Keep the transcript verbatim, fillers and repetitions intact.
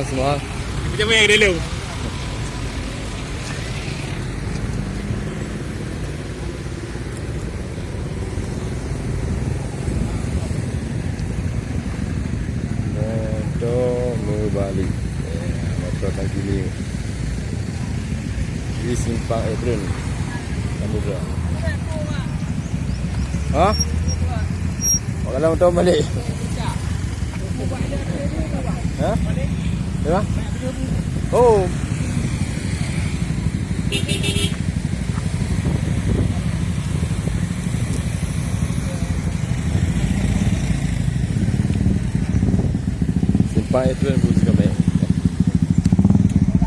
Semua. Macam mana yang dalam? Motor meubalik. Eh, motor tangki ni. Di simpang Apron. Samudra. Ha? Awak kalau motor balik. Ha? Ya? Oh. Simpang Apron, Bu.